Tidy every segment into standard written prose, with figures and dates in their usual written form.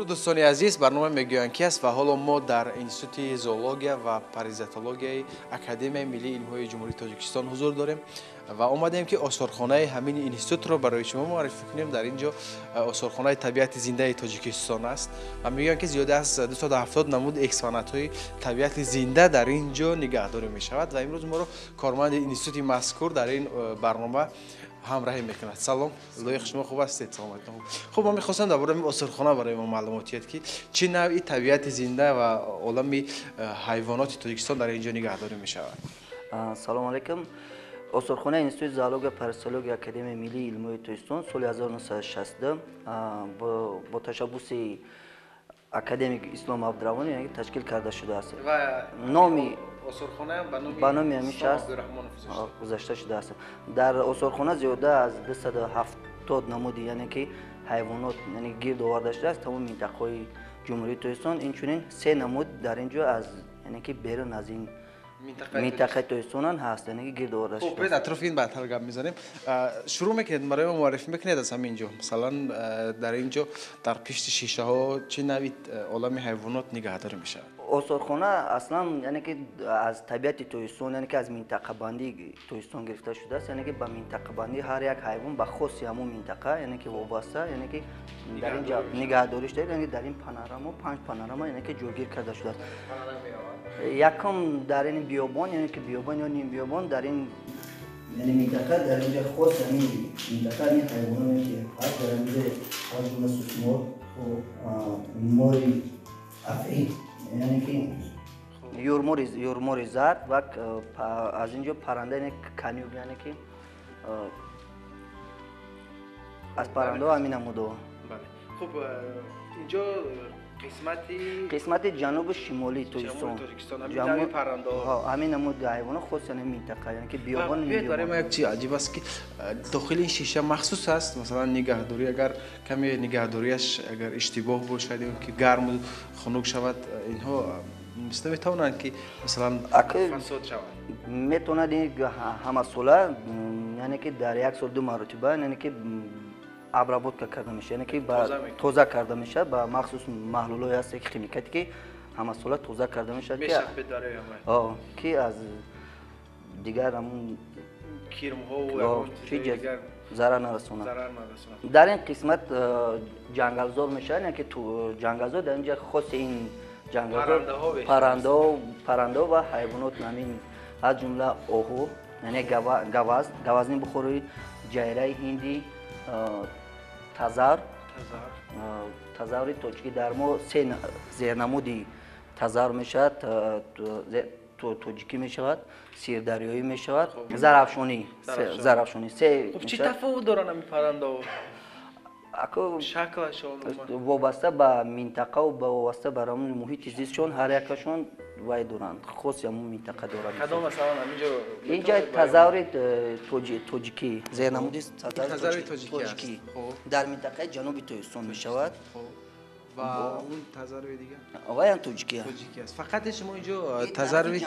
Дуруд, дӯстони азиз, барнома «Мегӯянд ки» аст ва ҳоло мо дар Институти зоология ва паразитологияи Академияи миллии илмҳои Ҷумҳурии Тоҷикистон ҳузур дорем ва омадем, ки осорхонаи ҳамин институтро барои шумо муаррифӣ кунем. Дар ин ҷо осорхонаи табиати зиндаи Тоҷикистон аст ва мегӯянд, ки зиёда аз 270 намуд экспонатҳои табиати зинда дар ин ҷо нигаҳдорӣ мешавад ва имрӯз моро корманди институти мазкур дар ин барнома ҳамроҳӣ мекунад. Салом, лоиқ, шумо хуб ҳастед? Саломатон хуб? Хуб, ман мехостам дар бораи осорхона барои мо маълумот диҳед, ки чӣ навъи табиати зинда ва олами ҳайвоноти Тоҷикистон дар ин ҷо нигаҳдорӣ мешавад. Салому алайкум. Осорхонаи Институти зоология, паразитологияи Академияи миллии илмҳои Тоҷикистон соли 1962 бо ташаббуси академик Ислом Абдураҳмонов, яъне, ташкил карда шудааст. Ва номи осорхона ба номи ба номи ҳамин шахс Абдураҳмонов гузашта шудааст. Дар осорхона зиёда аз 270 намуди, яъне ки, ҳайвонот, яъне, гирд оварда шудааст тамоми минтақаҳои Ҷумҳурии Тоҷикистон. Инчунин се намуд дар ин ҷо аз, яъне ки, берун аз ин минтақаи Тоҷикистонам ҳаст, яъне ки, гирд оварда шудааст. Хуб, атрофи ин баъдтар гап мезанем. Шурӯъ мекунед, барои мо муаррифӣ мекунед аз ҳамин ҷо, масалан, дар ин ҷо дар пишти шишаҳо чӣ навъи олами ҳайвонот нигаҳдорӣ мешавад? Осорхона аслан, яъне ки, аз табиати Тоҷикистон, яъне ки, аз минтақабандии Тоҷикистон гирифта шудааст, яъне ки, ба минтақабандии ҳар як ҳайвон ба хоси ҳамон минтақа, яъне ки, вобаста, яъне ки, дар ин ҷо нигаҳдорӣ шуда, яъне дар ин панорама, панҷ панорама, яъне ки, ҷойгир карда шудааст. Якум дар ин биёбон, яъне ки, биёбон ё нимбиёбон, дар ин, яъне, минтақа, дар инҷа хос ҳамин минтақа, ҳамин ҳайвононе ки ҳаст дар инҷа, аз ҷумла сусмор, мори афъӣ, яъне ки, юрмори зард ва аз ин ҷо парранда, яъне канюк, яъне ки, аз паррандаҳо ҳамин намудо. Хуб, инҷо қисмати қисмати ҷанубу шимолии Тоҷикистон. Ҳамин намуди ҳайвонот хос яъне минтақа, яъне ки, биёбон. Барои мо як чи аҷиб аст, ки дохили ин шиша махсус аст. Масалан, нигаҳдорӣ, агар каме нигаҳдориаш агар иштибоҳ бошад ё ки гарму хунук шавад, инҳо метавонанд, ки масалан, фасод шавад? Метавонад. Ин ҳамасола, яъне ки, дар як сол ду маротиба, яъне ки, обработка карда мешавад, яъне ки, тоза карда мешавад. Ба махсус маҳлулҳое ҳасте, ки химикате, ки ҳамасола тоза карда мешавад, ки аз дигар ҳамун кирмҳо зарар нарасонад. Дар ин қисмат ҷангалзор мешавад, яъне ки, ҷангалзор, дар инҷа хоси ин ҷангалзор паррандаҳо ва ҳайвонот, ҳамин аз ҷумла оҳу, яъне гаваз, гавазни бухороӣ, ҷайраи ҳиндӣ, тазар, тазаври тоҷикӣ. Дар мо се зернамуди тазар мешавад: тоҷикӣ мешавад, сирдарёӣ мешавад, зарафшонӣ. Зарафшонӣ се. Чӣ тафовут доранд ҳамин паррандаҳо, шаклашон? Вобаста ба минтақаву вобаста ба ҳамон муҳити зистшон ҳар якашон вай доранд, хоси ҳамон минтақа доранд. Кадом, масалан, ҳаминҷо? Инҷа тазаври тоҷикӣ, зернамуди тазаври тоҷикӣ дар минтақаи ҷануби Тоҷикистон мешавад. Ва он тазарви дигар? Ваям тоҷикӣ. Тоҷикӣ аст. Фақат шумо инҷо тазарви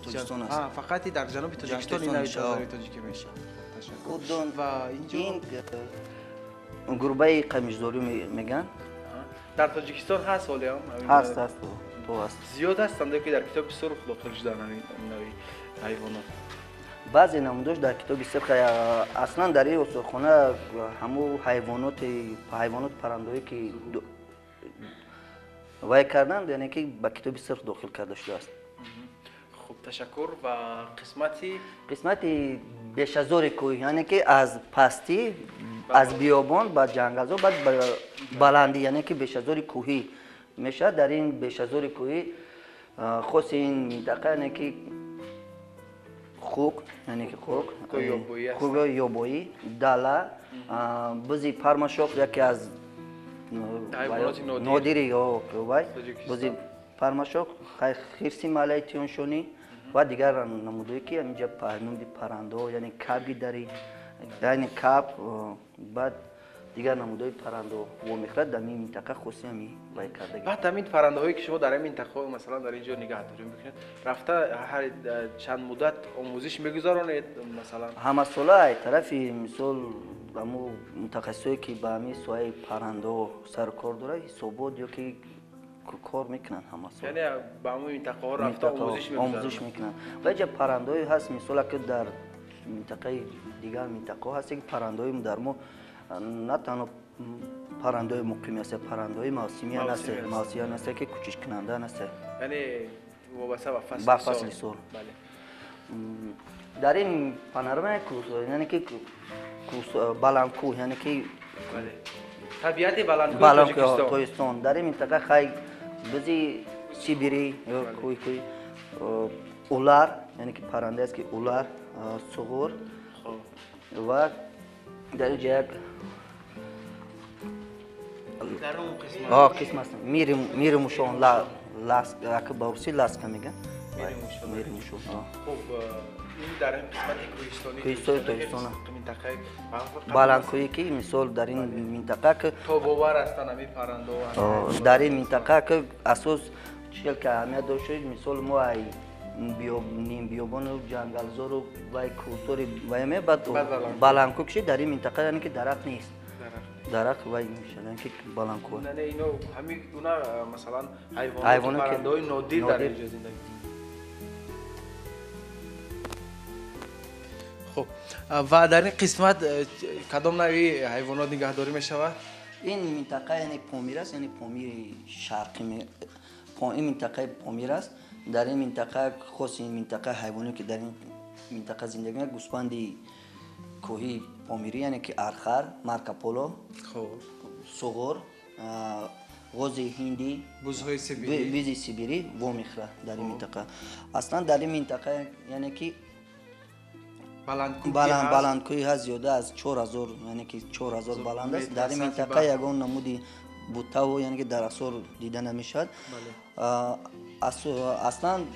Тоҷикистон аст? Фақат дар ҷануби Тоҷикистон ин нави тазарви тоҷикӣ мешавад. Ташаккур. Ва инҷо? Ин гурбаи қамишзорӣ мегӯянд. Дар Тоҷикистон ҳаст ҳолиам? Ҳаст, ҳаст, то ҳаст. Зиёд ҳастанд, ки дар Китоби сурх дохил шудан ҳамин нави ҳайвонот? Баъзе намудош дар Китоби сурх. Аслан дар ин осорхона ҳамун ҳайвоноти, ҳайвонот, паррандаҳое ки вай карданд, яъне ки, ба Китоби сурх дохил карда шудааст. Хуб, ташаккур. Ва қисмати? Қисмати бешазори кӯҳ, яъне ки, аз пастӣ, аз биёбон ба ҷангалзор, баъд ба баландӣ, яъне ки, бешазори кӯҳӣ мешавад. Дар ин бешазори кӯҳӣ хоси ин минтақа, яъне ки, хук, яъне ки, хук ёбоӣ, дала, бузи пармашох, яке аз нодири вай бузи пармашох, хирси маҳаллаи Тиёншонӣ ва дигар намудое, ки ҳаминҷа намуди паррандаҳо, яъне каби дарӣ, яъне каб, баъд дигар намудҳои паррандаҳо вомехӯрад. Дар ин минтақа хоси ҳами вай кардаги. Баъд ҳамин паррандаҳое, ки шумо дар ин минтақа, масалан, дар ин ҷо нигаҳдорӣ мекунед, рафта ҳар чанд муддат омӯзиш мегузаронед, масалан? Ҳамасола тарафи, мисол, ҳамун мутахассисое ки ба ҳамин соҳаи паррандаҳо сару кор дорад, ҳисобот ё ки кор мекунанд ҳама сол. Яъне ба ҳамун минтақаҳо рафта омӯзиш мекунанд. Ва инҷа паррандаҳое ҳаст, мисол ки дар минтақаи дигар минтақаҳо ҳаст ки паррандаҳои дар мо на танҳо паррандаҳои муқимӣ ҳаст, паррандаҳои мавсимӣ ҳаст, мавсимӣ ҳаст ки кӯчишкунанда ҳаст. Яъне вобаста ба фасли сол. Дар ин панорама яъне ки баландкӯҳ, яъне ки табиати баландкӯҳи Тоҷикистон. Дар ин минтақа хай бузи сибирӣ ё кӯҳи улар, яъне ки парранда аст ки улар, суғур ва дар инҷа як қисм аст мири мушон, ба русӣ ласка мегӯянд. Мири мушон. Хуб, ин дар ин қисмати кӯҳистони Тоҷикистон баландкӯҳӣ ки мисол дар ин минтақа ки тобовар ҳастанд ҳамин паррандаҳо. Дар ин минтақа ки асос чизе ки аҳамият дошт, мисол мо ай нимбиёбону ҷангалзору вай кӯҳсори вай баъд баландкӯҳ кишид. Дар ин минтақа яъне ки дарахт нест, дарахт вай мешавад, яъне ки баландкӯҳ. Яъне ино ҳамин гуна масалан ҳайвонот, паррандаҳои нодир дар инҷо зиндагӣ. Хуб, ва дар ин қисмат кадом навъи ҳайвонот нигаҳдорӣ мешавад? Ин минтақа яъне Помир аст, яъне Помири шарқӣ, ин минтақаи Помир аст. Дар ин минтақа хоси ин минтақа ҳайвоне ки дар ин минтақа зиндагӣ мекунад гӯсфанди кӯҳии помирӣ, яъне ки архар, маркополо, суғур, ғози ҳиндӣ, бузҳои сибирӣ, бизи сибирӣ вомехӯрад дар ин минтақа. Аслан дар ин минтақа яъне ки баландкӯҳӣ ҳаст зиёда аз 4000, яъне ки 4000 баланд аст. Дар ин минтақа ягон намуди бутаву яъне ки дарахтзор дида намешавад. Аслан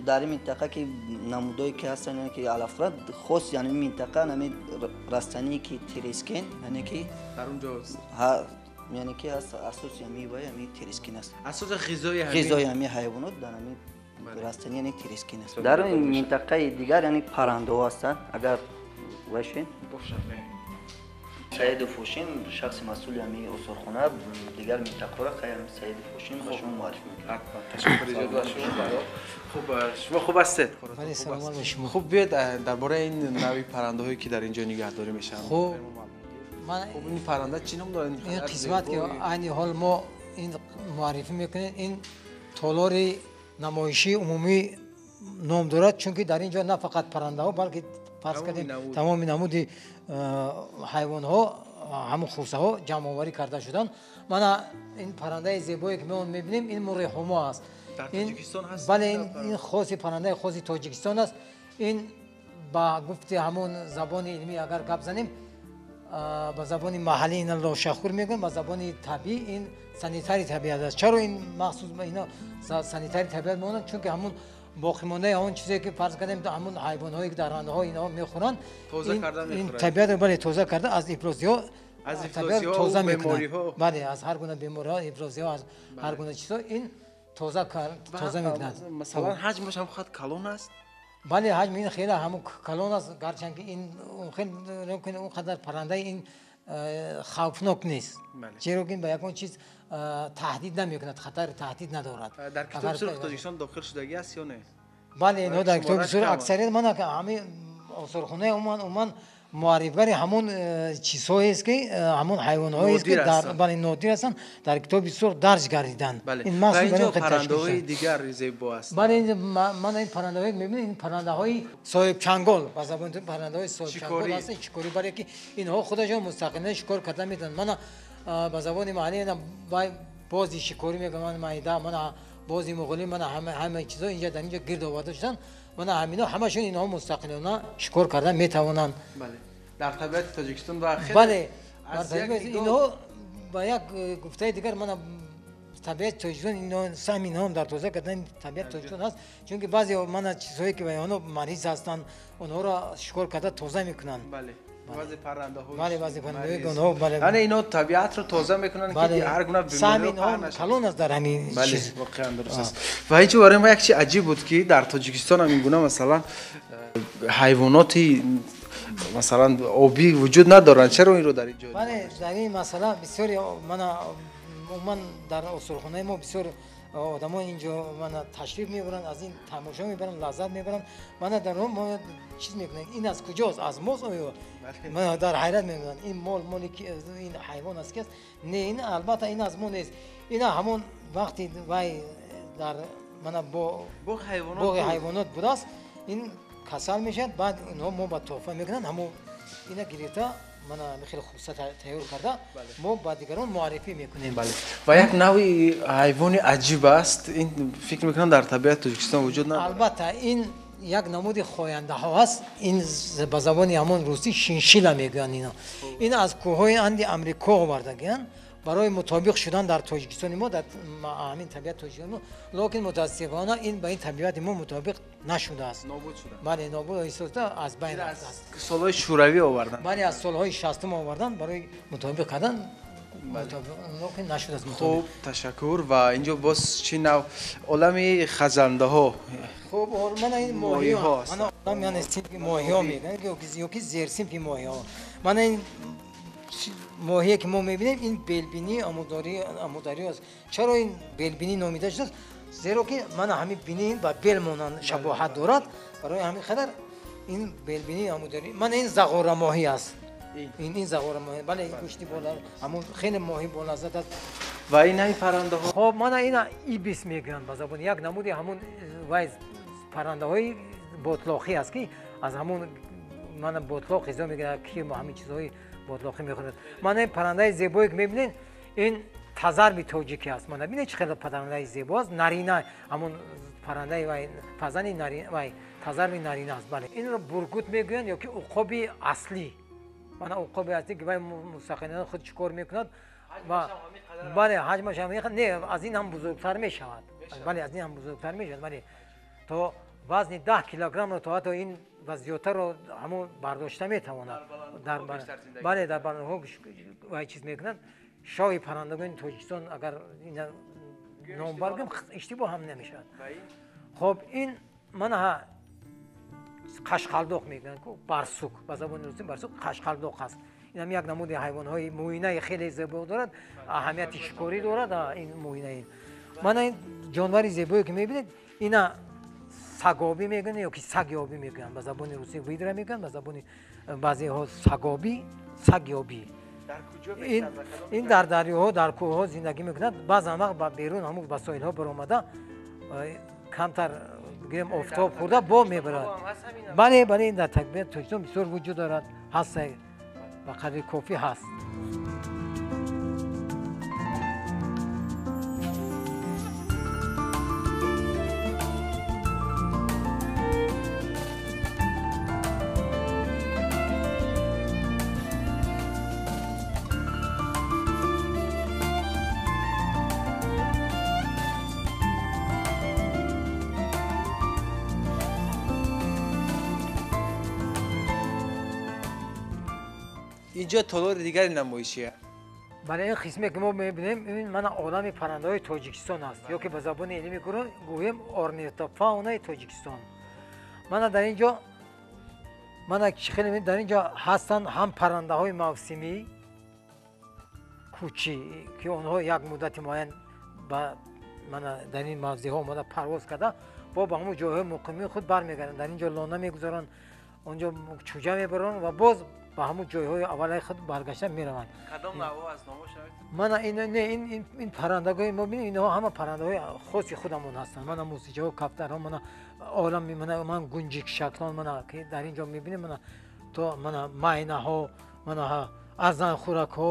дар ин минтақа ки намудое ки ҳастанд, яъне ки алафра хос, яъне минтақа нами растание ки терескен, яъне ки дар он ҷо яъне ки ҳаст асоси ҳамин вай ҳамин терескин аст. Асоси ғизои ҳамин ҳайвонот дар ҳамин растани яъне терескин аст. Дар ин минтақаи дигар яъне паррандаҳо ҳастанд. Агар вай шавем, Саиду Фошин шахси масъули ҳамин осорхона, дигар минтақаҳоро хай Саиду Фошин ба шумо муаррифӣ мекунад. Ташаккури зиёд ба шумо. Хуб, шумо хуб ҳастед? Бале, саломат ба шумо. Хуб, биёед дар бораи ин навъи паррандаҳое ки дар инҷо нигаҳдорӣ мешаванд. Хуб, ин парранда чӣ ном дорад? Ин қисмат ки айни ҳол мо ин муаррифӣ мекунем, ин толори намоишии умумӣ ном дорад, чунки дар ин ҷо на фақат паррандаҳо, балки фарз кардем тамоми намуди ҳайвонҳо, ҳамун хусаҳо ҷамъоварӣ карда шуданд. Мана ин паррандаи зебое ки мо мебинем, ин мурғи ҳумо аст. Дар Тоҷикистон ҳаст? Бале, ин хоси паррандаи хоси Тоҷикистон аст. Ин ба гуфти ҳамун забони илмӣ агар гап занем, ба забони маҳаллӣ ина лошахур мегӯям, ба забони табиӣ ин санитари табиат аст. Чаро ин махсус ина санитари табиат мемонанд? Чунки ҳамун боқимондаи он чизе ки фарз кардем ҳамун ҳайвонҳое ки дарандаҳо инҳо мехӯранд, ин табиатро бале тоза карда аз ифлосиҳо тоза мекунанд. Бале, аз ҳар гуна бемориҳо, ифлосиҳо, аз ҳар гуна чизҳо ин тоза мекунанд. Масалан ҳаҷмаш ҳам хад калон аст? Бале, ҳаҷми ин хеле ҳамун калон аст, гарчанд ки ин он қадар паррандаи ин хавфнок нест, зеро ки ба ягон чиз таҳдид намекунад, хатари таҳдид надорад. Дар китоби сурх Тоҷикистон дохил шудагӣ аст ё не? Бале, инҳо дар китоби сурх аксарият ман ҳамин осорхонаи умуман муаррифгари ҳамон чизҳоест ки ҳамон ҳайвонҳоест ки бале нодир ҳастанд, дар китоби сурх дарҷ гардиданд. Ин махсус паррандаҳои дигар зебо ҳастанд. Бале, ман ин паррандаҳое мебинед, ин паррандаҳои соҳибчангол, ба забони паррандаҳои соҳибчангол ҳастанд, шикорӣ, баре ки инҳо худашон мустақилона шикор карда метавонанд. Мана ба забони маҳаллӣ бози шикорӣ мегӯянд, майда, мана бози муғулӣ, мана ҳама чизҳо инҷа дар инҷо гирд оварда шуданд. Мана ҳамино ҳамашон инҳо мустақилона шикор карда метавонанд. Дар табиати Тоҷикистон ва бале, инҳо ба як гуфтаи дигар мана табиати Тоҷикистон инҳо саҳми инҳоам дар тоза кардани табиати Тоҷикистон ҳаст, чунки баъзе мана чизҳое ки онҳо мариз ҳастанд, онҳоро шикор карда тоза мекунанд. Баъзе паррандаҳо, бале, баъзе паррандаҳое ки онҳо бале, яъне инҳо табиатро тоза мекунанд ки ҳар гуна саҳми инҳо калон аст дар ҳамин чиз. Воқеан дуруст аст. Ва инчо барои мо як чиз аҷиб буд ки дар Тоҷикистон ҳам ин гуна масалан ҳайвоноти Масалан, обӣ вуҷуд надоранд. Чаро инро дар ин ҷо? Бале, дар ин масъала бисёре мана умуман дар осорхонаи мо бисёр одамон инҷо мана ташриф мебаранд, аз ин тамошо мебаранд, лаззат мебаранд. Мана дар он мо чиз мекунем, ин аз куҷост? Аз мост оё? Мана дар ҳайрат мемонанд. Ин мол, моли ки, ин ҳайвон аз ки аст? Не, ин албатта ин аз мо нест. Ина ҳамон вақти вай дар мана боғи ҳайвонот будааст, ин касал мешавад, баъд инҳо мо ба туҳфа мекунанд, ҳамон ина гирифта мана хеле хубса тайёр карда мо ба дигарон муаррифӣ мекунем. Ва як навъи ҳайвони аҷиб аст, ин фикр мекунам дар табиати Тоҷикистон вуҷуд надорад. Албатта, ин як намуди хояндаҳо аст. Ин ба забони ҳамон русӣ шиншила мегӯянд. Ино ин аз кӯҳҳои Анди Амрико овардагиянд барои мутобиқ шудан дар Тоҷикистони мо, дар ҳамин табиати Тоҷикистони мо, лекин мутаассифона ин ба ин табиати мо мутобиқ нашудааст. Нобуд шуда. Бале, нобуд истода аз байн рафтааст. Солҳои шӯравӣ оварданд. Бале, аз солҳои 60 оварданд барои мутобиқ кардан, лекин нашудааст мутобиқ. Хуб, ташаккур. Ва инҷо боз чӣ нав олами хазандаҳо? Хуб, мана ин моҳиҳо, мана олам, яъне синфи моҳиҳо мегӯянд ё ки зерсинфи моҳиҳо. Мана ин моҳие ки мо мебинем, ин белбинии Амударё аст. Чаро ин белбинӣ номида шудааст? Зеро ки мана ҳамин бинии ба бел монанд шабоҳат дорад, барои ҳамин қадар ин белбинии Амударё. Мана ин зағорамоҳӣ аст. Ин зағорамоҳӣ, бале, гӯшти бола, ҳамон хеле моҳӣ болаззат аст. Ва ин ҳамин паррандаҳо? Хоб, мана ина ибис мегӯянд ба забони, як намуди ҳамон вай паррандаҳои ботлоқӣ аст, ки аз ҳамон мана ботлоқ ғизо мегирад, кирму ҳамин чизҳои ботлоқӣ мехӯрад. Мана ин паррандаи зебое ки мебинед, ин тазарби тоҷикӣ аст. Мана бинед, чӣ хеле паррандаи зебо аст. Нарина, ҳамон паррандаи вай, фазани вай, тазарби нарина аст. Бале, инро бургут мегӯянд ё ки уқоби аслӣ. Мана уқоби аслӣ, ки вай мустақилона худ чӣ кор мекунад. Бале, ҳаҷмаш ҳам не, аз ин ҳам бузургтар мешавад. Бале, аз ин ҳам бузургтар мешавад. Бале, то вазни 10 килограммро, то ҳатто ин ва зиёдтарро ҳамон бардошта метавонад. Бале, дар баландҳо вай чиз мекунанд. Шоҳи паррандагони Тоҷикистон агар ина ном баргам, иштибоҳ ҳам намешавад. Хоб, ин мана қашқалдоқ мегӯянд ку, барсук ба забони русӣ, барсук қашқалдоқ аст. Инам як намуди ҳайвонҳои мӯинаи хеле зебо дорад, аҳамияти шикорӣ дорад ин мӯинаи. Мана ин ҷонвари зебое ки мебинед, ина сагобӣ мегӯянд ё ки сагёбӣ мегӯянд, ба забони русӣ выдра мегӯянд, ба забони баъзеҳо сагобӣ, сагёбӣ. Ин дар дарёҳо, дар кӯҳҳо зиндагӣ мекунад. Баъзан вақт ба берун ҳамун ба соҳилҳо баромада, камтар гирем офтоб хӯрда бо мебарад. Бале, бале, ин дар табиати Тоҷикистон бисёр вуҷуд дорад, ҳаст, ба қадри кофӣ ҳаст. Инҷо толори дигари намоишия. Бале, ин қисме ки мо мебинем, ин мана олами паррандаҳои Тоҷикистон аст, ё ки ба забони илмӣ гӯем орнитофаунаи Тоҷикистон. Мана дар ин ҷо, мана чӣ хеле дар ин ҷо ҳастанд ҳам паррандаҳои мавсимӣ кӯчӣ, ки онҳо як муддати муайян ба мана дар ин мавзеъҳо омада парвоз карда, бо ба ҳамон ҷойҳои муқимии худ бармегарданд. Дар ин ҷо лона мегузоранд, он ҷо чӯҷа мебаранд ва боз ба ҳамон ҷойҳои аввалаи худ баргашта мераванд. Кадом навъҳо аз номҳо шавед? Мана ин, не, ин паррандагои мо бинед, инҳо ҳама паррандаҳои хоси худамон ҳастанд. Мана мусиҷаҳо, кафтарҳо, мана олами, мана ман гунҷикшаклон, мана ки дар ин ҷо мебинем, мана то мана майнаҳо, мана арзанхӯракҳо,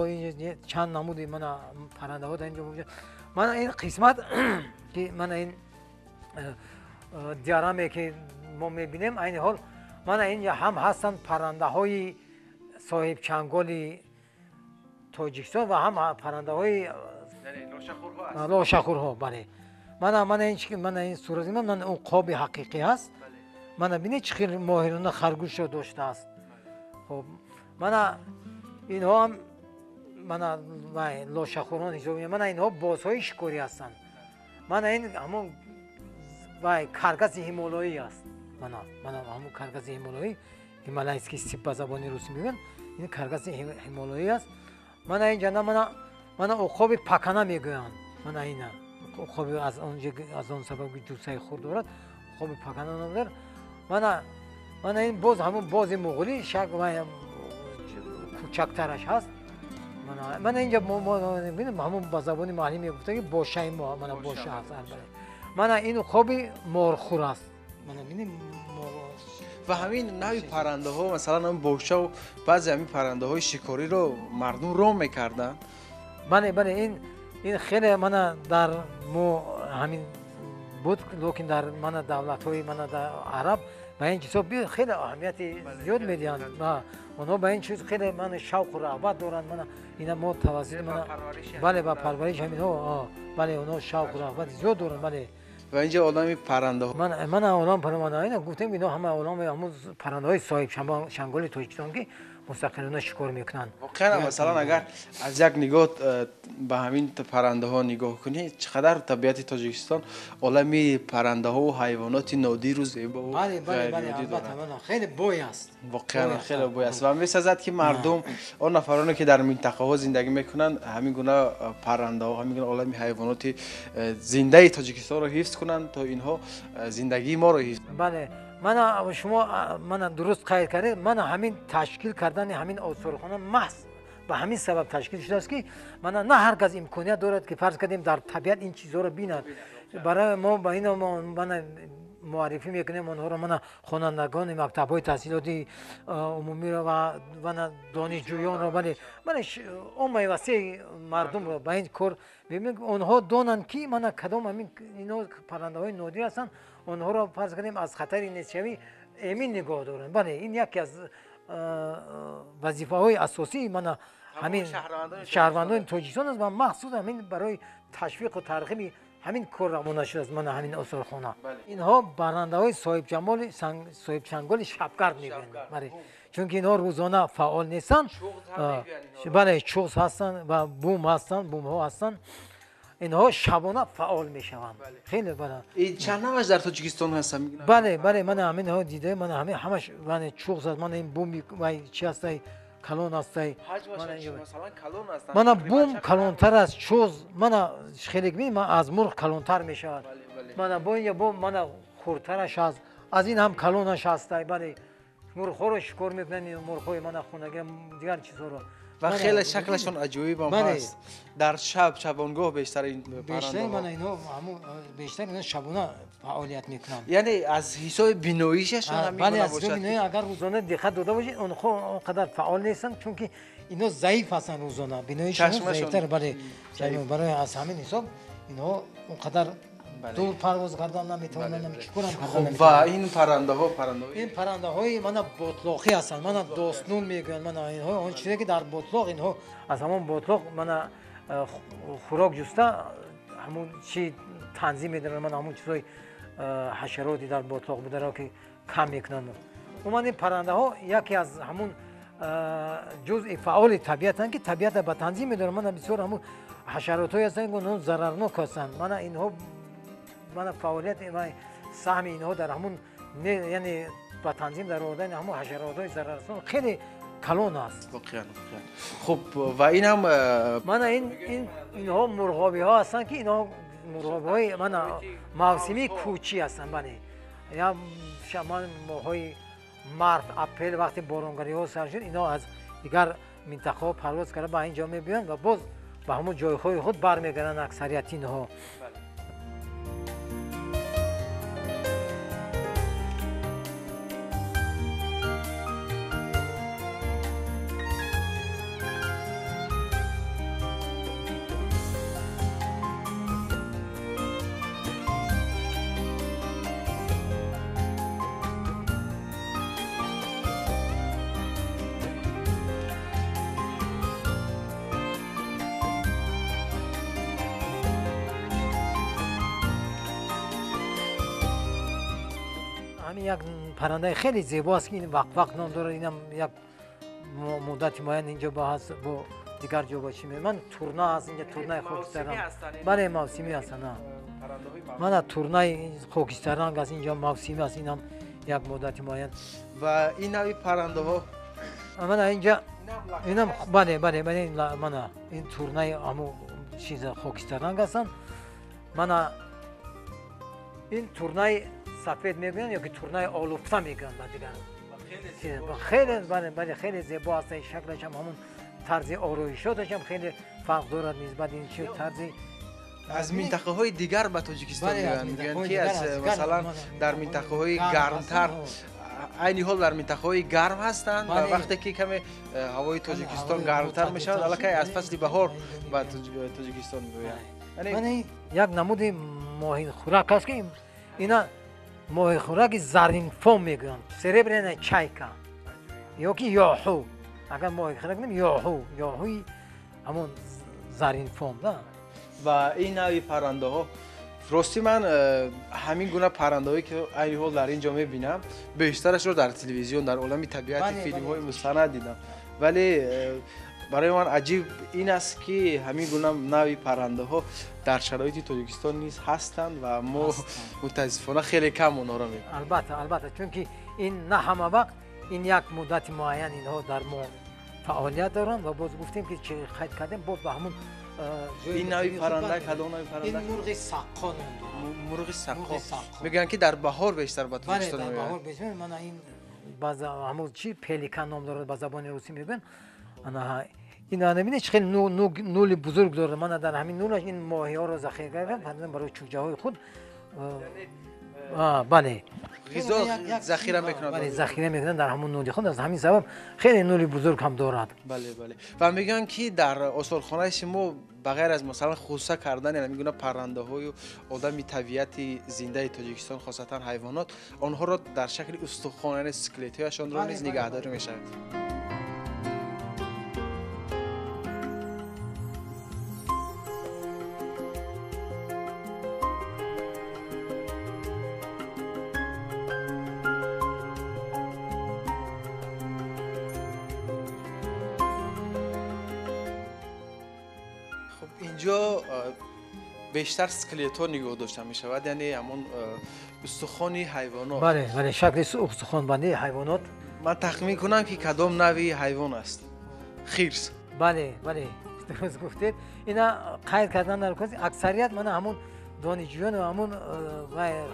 чанд намуди мана паррандаҳо дар ин ҷо мавҷуд. Мана ин қисмат ки мана ин диараме ки мо мебинем айни ҳол, мана инҷа ҳам ҳастанд паррандаҳои соҳибчанголи Тоҷикистон ва ҳам паррандаҳои лошахӯрҳо. Бале, мана мана ин мана ин сурати ман уқоби ҳақиқӣ аст. Мана бинед, чӣ хел моҳирона харгӯшро доштааст. Хоб, мана инҳо ҳам мана вай лошахӯрон ҳисоб. Мана инҳо бозҳои шикорӣ ҳастанд. Мана ин ҳамон вай каргаси ҳимолоӣ аст. Мана ҳамон каргаси ҳимолоӣ Ҳималайский степ ба забони русӣ мегӯянд, ин каргаси ҳимолоӣ аст. Мана инҷа мана уқоби пакана мегӯянд. Мана ина уқоби аз он сабаб ки ҷуссаи хурд дорад, уқоби пакана ном дорад. Мана ин боз ҳамон бози муғулӣ шак кӯчактараш ҳаст. Мана инҷа ҳамон ба забони маҳаллӣ мегуфта ки бошаи мо, мана боша ҳаст. Мана ин уқоби морхӯр аст. Мана бинед. Ва ҳамин нави паррандаҳо, масалан ҳамин бошаву баъзе ҳамин паррандаҳои шикориро мардум ром мекарданд. Бале, бале, ин хеле мана дар мо ҳамин буд, лекин дар мана давлатҳои мана дар араб ба ин чизҳо хеле аҳамияти зиёд медиҳанд. Онҳо ба ин чиз хеле мана шавқу рағбат доранд. Мана ина мо тавассути мана бале ба парвариши ҳаминҳо, бале, онҳо шавқу рағбати зиёд доранд. Бале. Ва инҷа олами паррандаҳо. Мана олам паррандаҳо, ина гуфтем инҳо ҳама олами ҳамон паррандаҳои соҳиб шанголи Тоҷикистон ки мустақилона шикор мекунанд. Воқеан масалан агар аз як нигоҳ ба ҳамин паррандаҳо нигоҳ кунӣ, чӣ қадар табиати Тоҷикистон олами паррандаҳову ҳайвоноти нодиру зебову ғайриоддӣ дорад. Хеле бой аст. Воқеан хеле бой аст ва месазад ки мардум, он нафароне ки дар минтақаҳо зиндагӣ мекунанд, ҳамин гуна паррандаҳо, ҳамин гуна олами ҳайвоноти зиндаи Тоҷикистонро ҳифз кунанд, то инҳо зиндагии моро ҳифз. Бале. Мана шумо мана дуруст қайд кардед. Мана ҳамин ташкил кардани ҳамин осорхона маҳз ба ҳамин сабаб ташкил шудааст ки мана на ҳар кас имконият дорад ки фарз кардем дар табиат ин чизҳоро бинад. Барои мо ба ино мана муаррифӣ мекунем онҳоро, мана хонандагони мактабҳои таҳсилоти умумиро ва мана донишҷӯёнро, бале, мана оммаи васеи мардумро ба ин кор мебинем. Онҳо донанд ки мана кадом ҳамин ино паррандаҳои нодир ҳастанд, онҳоро фарз кардем аз хатари нестшавӣ эмин нигоҳ доранд. Бале, ин яке аз вазифаҳои асосии мана ҳамин шаҳрвандони Тоҷикистон аст ва махсус ҳамин барои ташвиқу тарғиби ҳамин кор равона шудааст мана ҳамин осорхона. Инҳо баррандаҳои соҳибҷамоли соҳибчанголи шабгард мегӯянд. Бале, чунки инҳо рӯзона фаъол нестанд. Бале, чуғз ҳастанд ва бум ҳастанд, бумҳо ҳастанд. Инҳо шабона фаъол мешаванд. Хеле бале. Чанд навъаш дар Тоҷикистон ҳастанд? Бале, бале, мана ҳаминҳо дида, мана ҳамин ҳамаш мана чуғз аст, мана ин буми вай чи ҳастай, калон ҳастай. Мана бум калонтар аст, чуғз мана хеле бин аз мурғ калонтар мешавад. Мана бо инҷа бо мана хурдтараш аст, аз ин ҳам калонаш ҳастай. Бале, мурғҳоро шикор мекунанд, мурғҳои мана хонагӣ, дигар чизҳоро. Ва хеле шаклашон аҷоибам ҳаст. Дар шаб, шабонгоҳ бештар ин бештар мана инҳо ҳамон бештар инҳо шабона фаъолият мекунанд. Яъне аз ҳисоби биноишашон ҳам бале, аз ҳисоби биноӣ агар рӯзона диққат дода бошед, онҳо он қадар фаъол нестанд, чунки инҳо заиф ҳастанд рӯзона, биноишашон заифтар. Бале, барои аз ҳамин ҳисоб инҳо он қадар дур парвоз кардан наметавонанд, чикорам кардан наметавонанд. Ва ин паррандаҳо, паррандаҳои ин паррандаҳои мана ботлоқӣ ҳастанд, мана достнун мегӯянд. Мана инҳо он чизе ки дар ботлоқ, инҳо аз ҳамон ботлоқ мана хӯрок ҷуста ҳамон чи танзим медоранд, мана ҳамон чизҳои ҳашароти дар ботлоқ бударо ки кам мекунанд. Умуман ин паррандаҳо яке аз ҳамон ҷузъи фаъоли табиатанд ки табиатро ба танзим медоранд. Мана бисёр ҳамон ҳашаротҳое ҳастанд ки онҳо зарарнок ҳастанд. Мана инҳо мана фаъолият ва саҳми инҳо дар ҳамон, яъне ба танзим дар овардани ҳамон ҳашаротҳои зараррасон хеле калон аст. Воқеан, воқеан. Хуб, ва ин ҳам мана инҳо мурғобиҳо ҳастанд ки инҳо мурғобиҳои мана мавсимии кӯчӣ ҳастанд. Бале, я моҳҳои март, апрел вақти боронгариҳо сар шуд, инҳо аз дигар минтақаҳо парвоз карда ба ин ҷо мебиёянд ва боз ба ҳамон ҷойҳои худ бармегарданд аксарияти инҳо. Як паррандаи хеле зебо аст ки ин вақвақ ном дорад. Инам як муддати муайян инҷо бо ҳаст, бо дигар ҷо бо чи ман турна аст инҷа, турнаи хокистарранг. Бале, мавсимӣ ҳастанд. Мана турнаи хокистарранг аст инҷо, мавсимӣ аст. Инам Як муддати муайян. Ва ин нави паррандаҳо? Мана инҷа инам, бале, бале, бале, мана ин турнаи ҳамун чиза хокистарранг ҳастанд. Мана ин турнаи сафед мегӯянд ё ки турнаи олуфта мегӯянд ба дигар. Хеле, бале, бале, хеле зебо аст шаклаш ҳам, ҳамун тарзи ороишоташ ҳам хеле фарқ дорад нисбат ин чи тарзи Аз минтақаҳои дигар ба Тоҷикистон меоянд, мегӯянд ки аз, масалан, дар минтақаҳои гармтар, айни ҳол дар минтақаҳои гарм ҳастанд ва вақте ки каме ҳавои Тоҷикистон гармтар мешавад, аллакай аз фасли баҳор ба Тоҷикистон меоянд. Як намуди моҳихӯрак аст, ки ина моҳихӯраки заринфом мегӯянд, серебряная чайка ё ки ёҳу. Агар моҳихӯрак нем, ёҳу, ёҳуи ҳамон заринфом да. Ва ин нави паррандаҳо, рости ман ҳамин гуна паррандаҳое ки айни ҳол дар ин ҷо мебинам, бештарашро дар телевизион, дар олами табиати филмҳои мустанад дидам, вале барои ман аҷиб ин аст, ки ҳамин гуна нави паррандаҳо дар шароити Тоҷикистон низ ҳастанд ва мо мутаассифона хеле кам онҳоро мебинем. Албатта, албатта, чунки ин на ҳама вақт, ин як муддати муайян инҳо дар мо фаъолият доранд ва боз гуфтем ки қайд кардем, боз ба ҳамун Ин нави парранда кадом нави парранда? Ин мурғи саққо ном дорад. Мурғи саққо мегӯянд, ки дар баҳор бештар ба Тоҷикистон меояд. Дар баҳор бештар. Мана ин ҳамун чи пеликан ном дорад, ба забони русӣ мегӯянд. Ана ин бинед, чӣ хеле нули бузург дорад. Мана дар ҳамин нулаш ин моҳиҳоро захира карданд барои чӯҷаҳои худ. Бале, ғизо захира мекунад. Бале, захира мекунад дар ҳамон нули худ. Аз ҳамин сабаб хеле нули бузург ҳам дорад. Бале, бале. Ва мегӯянд, ки дар осорхонаи шумо ба ғайр аз, масалан, хуса кардани ҳамин гуна паррандаҳою одами табиати зиндаи Тоҷикистон, хосатан ҳайвонот, онҳоро дар шакли устухон, яъне скелетҳояшонро низ нигаҳдорӣ мешавад. Инҷо бештар скелетҳо нигоҳ дошта мешавад, яъне ҳамон устухони ҳайвонот. Бале, бале, шакли устухонбандии ҳайвонот. Ман тахмин кунам, ки кадом нави ҳайвон аст. Хирс. Бале, бале, дуруст гуфтед. Ина қайд кардан дар аксарият мана ҳамун донишҷӯён ва ҳамун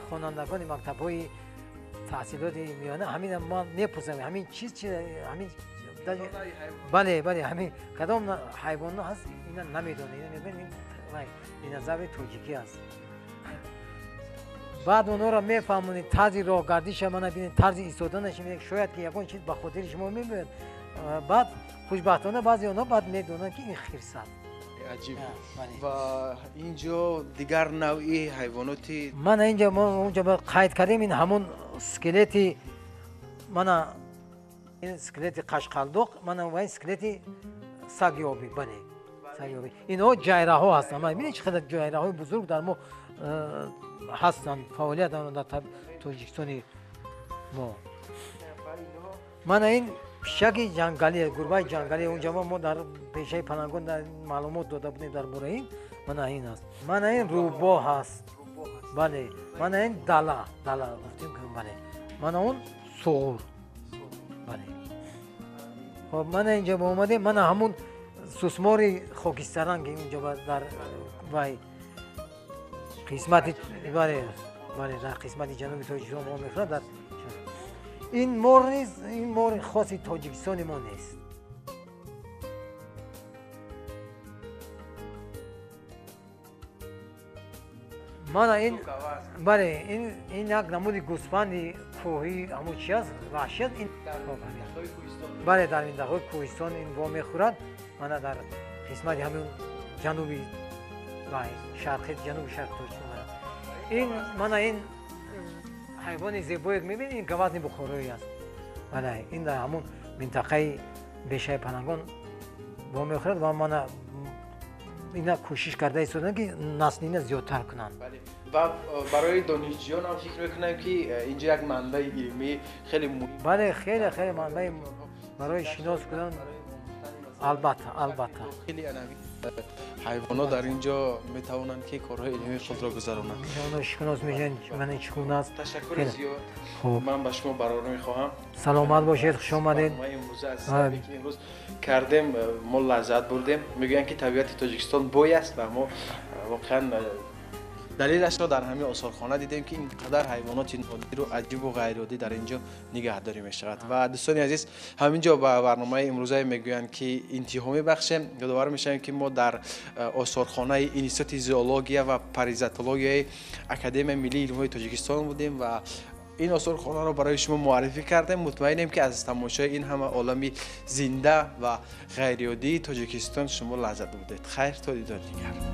хонандагони мактабҳои таҳсилоти миёна ҳамина ман мепурсам, ҳамин чиз чи, ҳамин, бале, бале, ҳамин кадом ҳайвон ҳаст, ина намедонад, ина мегӯянд ин динозаври тоҷикӣ аст. Баъд онҳоро мефаҳмонед тарзи роҳгардиша, мана бинед тарзи истоданаш, шояд ки ягон чиз ба хотири шумо мебиёяд. Баъд хушбахтона баъзе онҳо баъд медонанд, ки ин хирс аст. Аҷиб. Ва инҷо дигар навъи ҳайвоноти Мана инҷа мо онҷа қайд кардем, ин ҳамун скелети, мана ин скелети қашқалдоқ, мана ва ин скелети саги обӣ, бале, саги обӣ. Инҳо ҷайраҳо ҳастанд. Мана бинед, чӣ қадар ҷайраҳои бузург дар мо ҳастанд, фаъолият доранд дар Тоҷикистони мо. Мана ин пишаки ҷангалӣ, гурбаи ҷангалӣ. Онҷа мо дар пешаи палангон маълумот дода будем дар бораи ин. Мана ин аст. Мана ин рӯбоҳ ҳаст. Бале, мана ин дала, дала гуфтем, бале. Мана он суғур. Бале. Хоб, мана инҷа мо омадем, мана ҳамун сусмори хокистаранг унҷа дар вай қисмати, бале, бале, дар қисмати ҷануби Тоҷикистон мо мехӯрад. Дар ин мор низ, ин мори хоси Тоҷикистони мо нест. Мана ин, бале, ин як намуди гӯсфанди кӯҳӣ, ҳамун чи аст, ваҳшӣ аст. Ин, бале, дар минтақаҳои кӯҳистон ин вомехӯрад. Мана дар қисмати ҳамин ҷануби шарқи, ҷануби шарқи Тоҷикистон. Ин мана ин ҳайвони зебое мебинед, ин гавазни бухороӣ аст. Бале, ин дар ҳамун минтақаи бешаи палангон вомехӯрад ва мана ина кӯшиш карда истоданд, ки насли ина зиёдтар кунанд. Ва барои донишҷӯён ҳам фикр мекунам, ки инҷо як манбаи илмӣ хеле муҳим. Бале, хеле хеле манбаи барои шинос кунан. Албатта, албатта. Хеле анави. Ҳайвонот дар ин ҷо метавонанд, ки корҳои илмии худро гузаронанд. Шинос мешаванд, мана чӣ гуна аст. Ташаккури зиёд, ман ба шумо барорӣ мехоҳам. Саломат бошед, хуш омадед. Имрӯз аз ки имрӯз кардем, мо лаззат бурдем. Мегӯянд, ки табиати Тоҷикистон бой аст ва мо воқеан далелашро дар ҳамин осорхона дидем, ки ин қадар ҳайвоноти нодиру аҷибу ғайриоддӣ дар ин ҷо нигаҳдорӣ мешавад. Ва дӯстони азиз, ҳамин ҷо ба барномаи имрӯзае мегӯянд, ки интиҳо мебахшем. Ёдовар мешавем, ки мо дар осорхонаи Институти зоология ва паразитологияи Академияи миллии илмҳои Тоҷикистон будем ва ин осорхонаро барои шумо муаррифӣ кардем. Мутмаинем, ки аз тамошои ин ҳама олами зинда ва ғайриоддии Тоҷикистон шумо лаззат бурдед. Хайр, то дидори дигар.